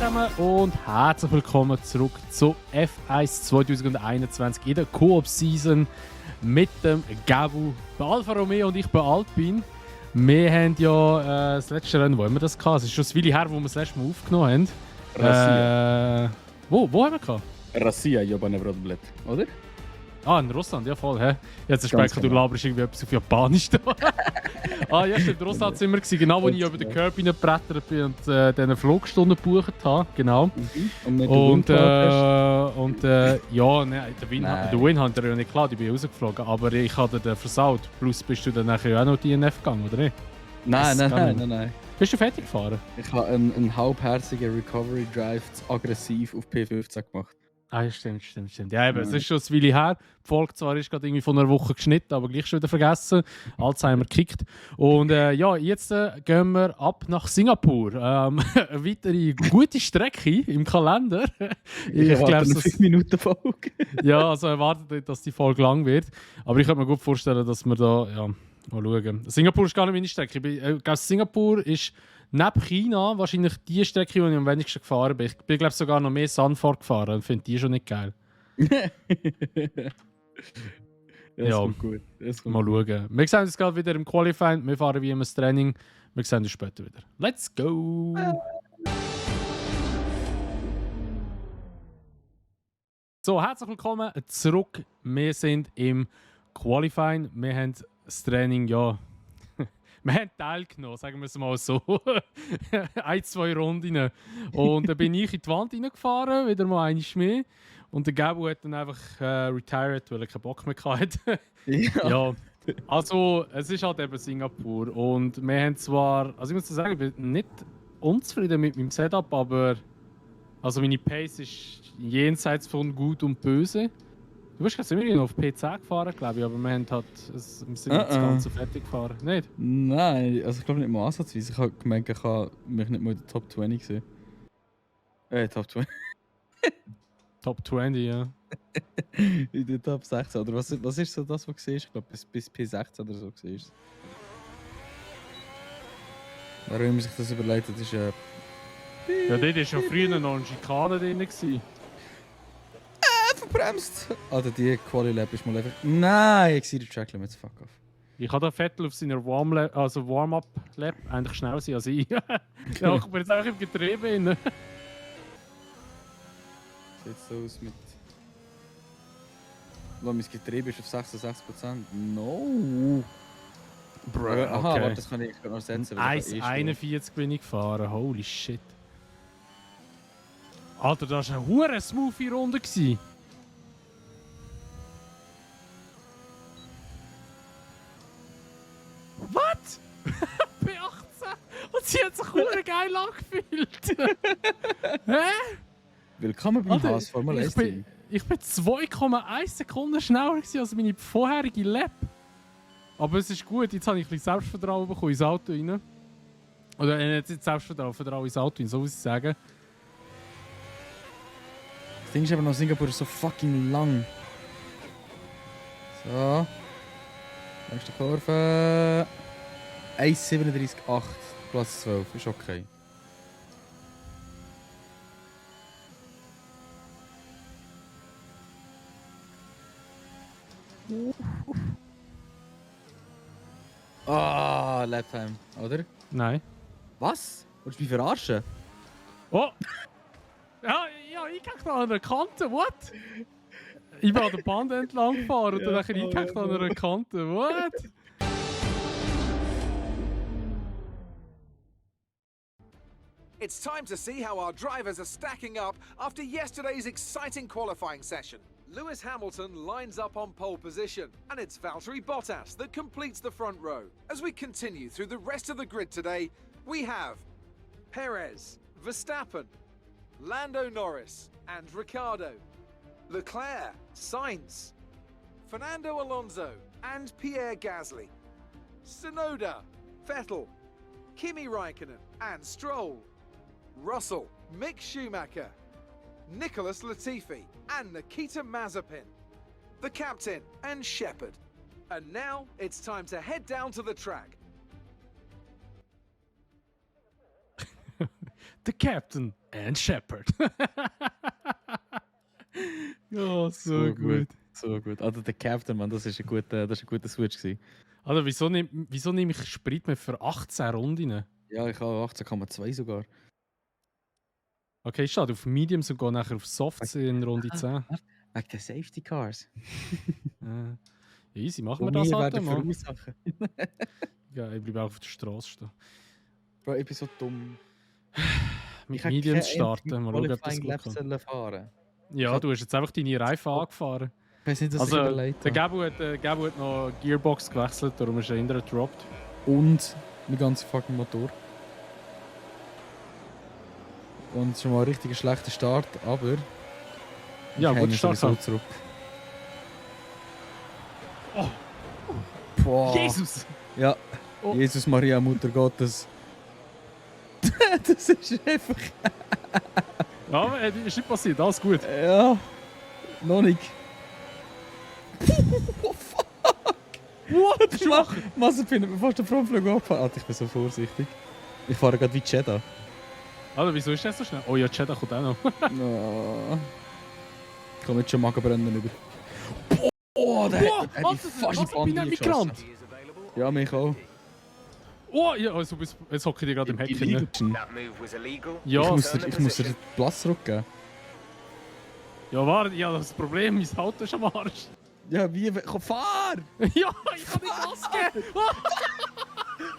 zusammen und herzlich willkommen zurück zu F1 2021 in der Coop-Season mit dem Gabu bei Alfa Romeo und ich bei Alpine. Wir haben ja das letzte Rennen, wo haben wir das gehabt? Es ist schon ein Weile her, wo wir das letzte Mal aufgenommen haben. Russia. Wo haben wir gehabt? Russia, Jobane Brodblet, oder? Ah, in Russland, ja voll, hä? Jetzt hast du gemerkt, du laberst irgendwie etwas auf Japanisch da. Ja, stimmt, in Russland sind wir gewesen, genau, wo ich über den Curb reingebrettert bin und diese Flugstunden gebucht habe, genau. Und ja, nein, der Win hat ja nicht klar, ich bin rausgeflogen, aber ich hatte den versaut. Plus bist du dann nachher auch noch DNF gegangen, oder nicht? Nein. Bist du fertig gefahren? Ich habe einen halbherzigen Recovery Drive aggressiv auf P15 gemacht. Ah, ja, stimmt. Ja, eben, es ist schon ein Weile her. Die Folge zwar ist gerade irgendwie von einer Woche geschnitten, aber gleich schon wieder vergessen. Alzheimer gekickt. Und ja, jetzt gehen wir ab nach Singapur. Eine weitere gute Strecke im Kalender. Ich glaube, es ist eine 5-Minuten-Folge. Ja, also erwartet nicht, dass die Folge lang wird. Aber ich könnte mir gut vorstellen, dass wir da, ja, mal schauen. Singapur ist gar nicht meine Strecke. Singapur ist neben China wahrscheinlich die Strecke, die ich am wenigsten gefahren bin. Ich bin, glaube ich, sogar noch mehr Sanford gefahren und finde die schon nicht geil. Das kommt gut. Mal schauen. Wir sehen uns gerade wieder im Qualifying. Wir fahren wie immer das Training. Wir sehen uns später wieder. Let's go! So, herzlich willkommen zurück. Wir sind im Qualifying. Wir haben das Training, ja... Wir haben teilgenommen, sagen wir es mal so. 1-2 Runden. Und dann bin ich in die Wand reingefahren, wieder mal einmal mehr. Und der Gabu hat dann einfach retired, weil er keinen Bock mehr hatte. Ja. Also, es ist halt eben Singapur. Und wir haben zwar, also ich muss sagen, ich bin nicht unzufrieden mit meinem Setup, aber also meine Pace ist jenseits von gut und böse. Du bist gerade immer noch auf P10 gefahren, glaube ich, aber wir haben halt, wir sind nicht das Ganze fertig gefahren, nicht? Nein, also ich glaube nicht mal ansatzweise. Ich habe gemerkt, ich habe mich nicht mal in der Top 20 gesehen. Top 20. Top 20, ja. In der Top 16, oder was ist so das, was du siehst? Ich glaube bis P16 oder so siehst. Warum man sich das überlegt, das ist ja, dort war schon früher noch eine Schikane drin. Verbremst! Alter, die Quali-Lab ist mal einfach... Nein, ich sehe den Track Limits, fuck off. Ich habe Vettel auf seiner Warm-Up-Lab eigentlich schneller sein als ich. Ja, ich bin jetzt auch im Getriebe drin. Sieht so aus mit... Mein Getriebe ist auf 66%. No! Bro, Aha, okay. warte, das kann ich noch setzen. 1,41 bin ich gefahren, holy shit. Alter, das war eine hure smoothie Runde. Was? P18? Und sie hat sich hure geil angefühlt. Hä? Willkommen beim Haas Formel 1 Team. Ich bin 2,1 Sekunden schneller als meine vorherige Lap. Aber es ist gut, jetzt habe ich ein bisschen Selbstvertrauen bekommen ins Auto rein. Oder nicht Selbstvertrauen ins Auto rein, so muss ich sagen. Das Ding ist aber noch, Singapur ist so fucking lang. So. Nächste Kurve. 1,37,8. Platz 12. Ist okay. Ah, Laptime, oder? Nein. Was? Willst du mich verarschen? Oh! Ja, ich gehe da an einer Kante, what? Ich bin an der Band entlang gefahren und dann eingehackt an einer Kante, what? It's time to see how our drivers are stacking up after yesterday's exciting qualifying session. Lewis Hamilton lines up on pole position, and it's Valtteri Bottas that completes the front row. As we continue through the rest of the grid today, we have Perez, Verstappen, Lando Norris and Ricciardo, Leclerc, Sainz, Fernando Alonso and Pierre Gasly, Tsunoda, Vettel, Kimi Raikkonen and Stroll, Russell, Mick Schumacher, Nicholas Latifi and Nikita Mazepin, the captain and Shepard. And now it's time to head down to the track. the Captain and Shepard. Ja, so gut. So gut. Also der Captain, Mann, das ist ein guter Switch gewesen. Also, wieso nehme ich Sprit mehr für 18 Runden? Ja, ich habe 18,2 sogar. Okay, ich stehe auf Mediums und gehe nachher auf Softs in Runde 10. Wegen der Safety Cars. Easy, machen wir das halt werden mal. verursachen. Ja, ich bleibe auch auf der Straße stehen. Bro, ich bin so dumm. Mit Ich habe Mediums kein starten, mal schauen, ob das Qualifying gut Lap kommt. sollen fahren. Ja, du hast jetzt einfach deine Reifen angefahren. Ich weiß nicht, was Also, ich überlegt der habe. Gabu hat noch Gearbox gewechselt, darum ist er hinterher gedroppt. Und mein ganzer fucking Motor. Und es ist schon mal ein richtig schlechter Start, aber... Ja, ich gut hänge Start sowieso halt. zurück. Oh. Boah. Jesus! Ja, Oh. Jesus Maria, Mutter Gottes. Das ist einfach... Ja, aber, ist nicht passiert, alles gut. Ja, noch nicht. Oh fuck! What? Mazepin hat mir fast den Frontflug abgefahren. Alter, ich bin so vorsichtig. Ich fahre gerade wie Jeddah. Alter, wieso ist das so schnell? Oh ja, Jeddah kommt auch noch. No. Ich komme jetzt schon Magenbrennen über. Oh, der Boah, hat mich Alter, fast in die was, ich bin Bande nicht geschossen. gerannt. Ja, mich auch. Oh, ja, also jetzt hocke ich dir gerade im Heck. Ne? That move was illegal. Ja, Ich muss dir den Platz zurückgeben. ja, warte, ja, das Problem, mein Auto ist am Arsch. Ja, wie? Komm, fahr! Ja, ich kann nicht Gas geben.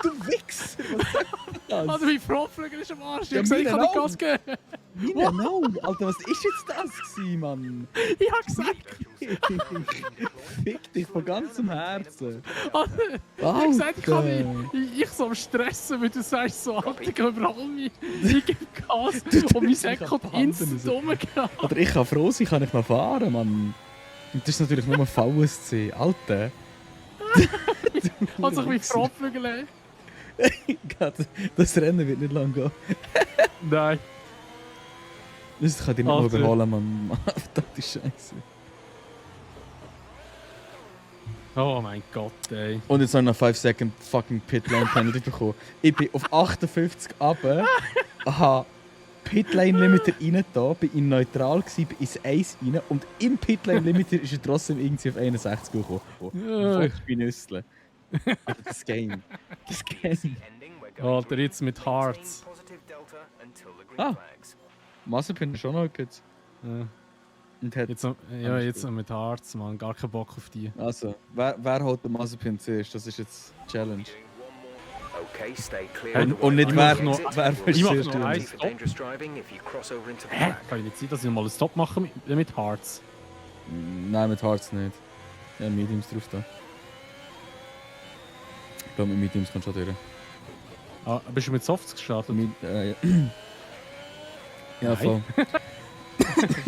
Du Wichser! Was soll das? Also mein Frontflügel ist am Arsch. Ich Ja, hab gesagt, ich kann nicht meine Gas geben. Meine no! Alter, was ist jetzt das gewesen, Mann? Ich hab gesagt, Fick dich von ganzem Herzen. Alter, ich hab gesagt, ich kann nicht. Ich so am Stressen, weil du sagst so, Alter, ich überhole mich. Ich gebe Gas und mein Sack kommt instant rumgegangen. Oder ich kann froh sein, kann ich noch fahren, Mann. Und das ist natürlich nur ein VSC. Alter. Also ich mein Frontflügel. Gott, das Rennen wird nicht lang gehen. Nein. Das kann dich nicht mal Alter. überholen, Mann. Das ist scheiße. Oh mein Gott, ey. Und jetzt habe ich noch 5 Second fucking Pitlane Penalty bekommen. Ich bin auf 58 runter, habe Pitlane Limiter rein da, bin in neutral gsi, bin ins 1 rein und im Pitlane Limiter ist er trotzdem irgendwie auf 61 gekommen. Ja. Fuck, ich bin Nüssle. Das Game. Das Game. Alter, jetzt mit Hearts. Ah. Mazepin ist schon noch gut. Ja. Und hat, Jetzt noch, ja, jetzt noch mit Hearts, Mann. Gar keinen Bock auf die. also, wer holt den Mazepin zuerst? Das ist jetzt die Challenge. Okay, stay clear. Hey, of the und nicht white wer line noch- exit. wer ich mach zuerst noch tun. eins. Penalty for dangerous driving if you cross over into the Hä? track. Kann ich nicht sein, dass ich mal einen Stop mache mit Hearts? Nein, mit Hearts nicht. Ja, Mediums drauf da. Ich glaube, mit Mediums kannst du schon durch. Ah, bist du mit Softs gestartet? Ja, Nein. voll.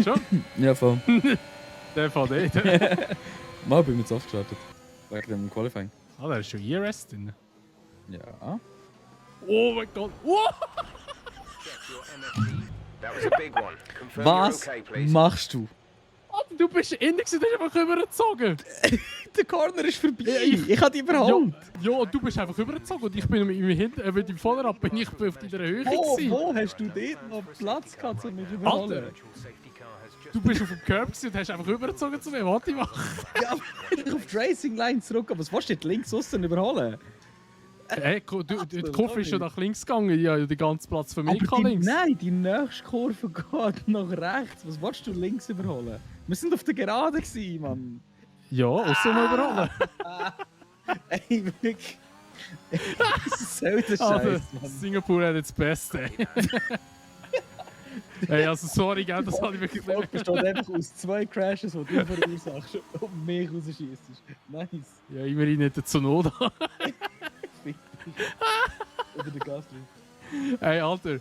Schon? Ja, voll. Der Fall nicht. Mal bin ich mit Soft gestartet. Wegen dem Qualifying. Ah, da ist schon ERS drin. Ja. Oh mein Gott. Oh! Check your MFD. That was a big one. Confirm Was you're okay, please. machst du? Alter, du bist innen gewesen, du hast einfach übergezogen. Der Corner ist vorbei. Ja, ich habe die überholt. Ja, und du bist einfach übergezogen und ich bin mit meinem Hinten, mit dem Vorderrad bin ich auf deiner Höhe gewesen. Wo hast du dort noch Platz gehabt, um mich überholen? Alter, du bist auf dem Curb gewesen und hast einfach übergezogen zu mir. Warte, mach. Ja, wenn ich auf die Racing Line zurück, aber was willst du dort links außen überholen? Hey, die Kurve ist schon nach links gegangen. Ja, den ganzen Platz für mich Aber links. nein, die nächste Kurve geht nach rechts. Was willst du links überholen? Wir sind auf der Gerade gewesen, Mann. Ja, außer mal überholen. Ey, wirklich. Was soll der Also, Scheiß, Mann? Singapur hat jetzt das Beste. Hey, also sorry, gell, das habe ich wirklich Die Folge nicht. besteht einfach aus 2 Crashes, die du verursachst und mich rausschießt. Nice. Ja, immerhin nicht der Tsunoda. Oder der Gasly. Hey, Alter,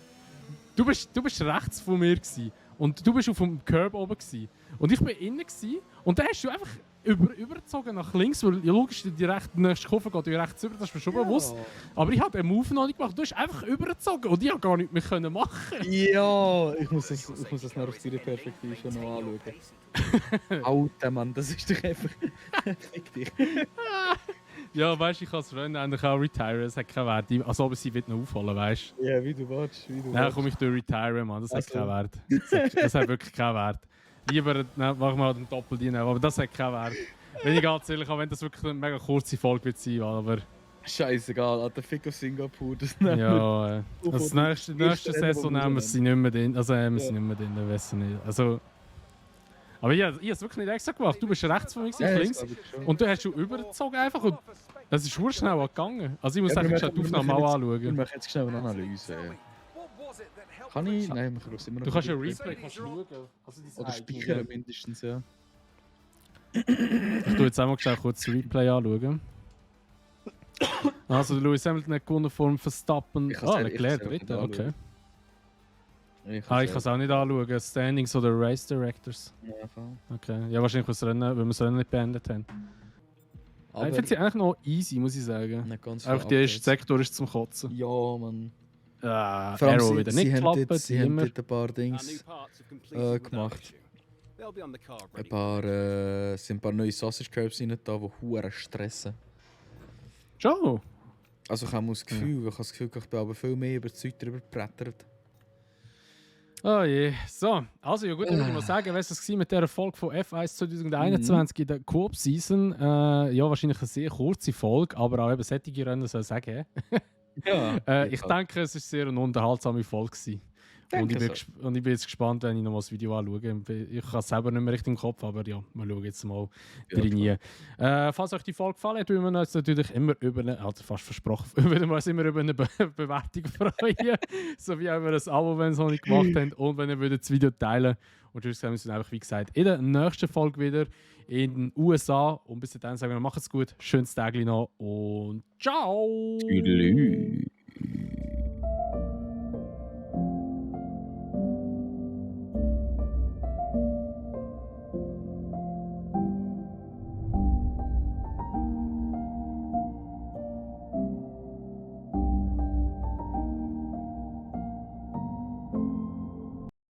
du bist rechts von mir gewesen. Und du bist auf dem Curb oben gewesen. Und ich bin innen gewesen. Und dann hast du einfach übergezogen nach links, weil ja, logisch, die nächste Kurve geht ja rechts über, das ist mir schon bewusst. Aber ich habe den Move noch nicht gemacht. Du hast einfach übergezogen und ich konnte gar nichts mehr können machen. Ja, ich muss das noch auf deine Perspektive noch anschauen. Alter Mann, das ist doch einfach. Fick dich. Ja, weißt du, ich kann es Freunde eigentlich auch retiren, es hat keinen Wert. Als ob sie wieder aufholen, weißt du? Ja, wie du willst. Nein, komm ich durch retiren, Mann, das hat Also. keinen Wert. Das hat wirklich keinen Wert. Lieber machen wir den Doppeldienst, aber das hat keinen Wert. Wenn ich ganz ehrlich habe, wenn das wirklich eine mega kurze Folge wird sein, aber Scheißegal, an der Fick auf Singapur. Das nehmen wir. ja, das nächste Saison nehmen wir sie nicht mehr drin, also haben wir sie nicht mehr drin, weiß ich nicht. Also, aber ich habe es wirklich nicht extra gemacht, du bist rechts von mir, ich links. glaub ich schon. Und du hast schon übergezogen einfach und es ist sehr schnell gegangen. Also ich muss Ja, sagen, wir ich muss die machen- Aufnahme wir auch machen Wir anschauen. machen jetzt schnell eine Analyse. What was it that helped Kann the ich? team? Nein, wir können immer noch. Du kannst ja Replay. Replay kannst schauen. Also dein Oder eigenes. speichern mindestens, ja. Ich tue jetzt einmal schnell kurz das Replay anschauen. Also der Lewis Hamilton hat gewonnen vor dem Verstappen. Ich kann's Ah, selber- ich Leclerc kann's selber dritter, nicht okay. Ich Ich kann es auch nicht anschauen. Standings oder Race Directors. Ja, voll. Okay. Ja, wahrscheinlich, weil wir das Rennen nicht beendet haben. Aber Ich finde sie eigentlich noch easy, muss ich sagen. nicht ganz Auch viel der erste Updates. Sektor ist zum Kotzen. Ja, man. Vor Vor allem Arrow wieder nicht sie haben geklappt, dort, sie wie haben immer. dort ein paar Dings gemacht. Ein paar, sind ein paar neue Sausage Curbs rein da, die hure stressen. Schon? Also ich habe das Gefühl, ich bin aber viel mehr überzeugt darüber gebrettert. Oh je. So, also ja gut, dann würde ich mal sagen, was es war mit dieser Folge von F1 2021 in der Coop-Season. Ja, wahrscheinlich eine sehr kurze Folge, aber auch eben solche Rennen soll ich sagen. Ja. Ich denke, es war sehr eine unterhaltsame Folge gewesen. Und ich, Denke bin und ich bin jetzt gespannt, wenn ich noch mal das Video anschaue. Ich habe es selber nicht mehr richtig im Kopf, aber ja, wir schauen jetzt mal Ja, rein. Falls euch die Folge gefallen hat, würden wir uns natürlich immer über eine, also fast versprochen, würden wir uns immer über eine Bewertung freuen. So wie auch über ein Abo, wenn ihr es noch nicht gemacht habt. Und wenn ihr das Video teilen. Und sonst sehen wir uns einfach, wie gesagt, in der nächsten Folge wieder in den USA. Und bis dahin sagen wir, macht's gut, schönes Tag noch und ciao! Tschüss.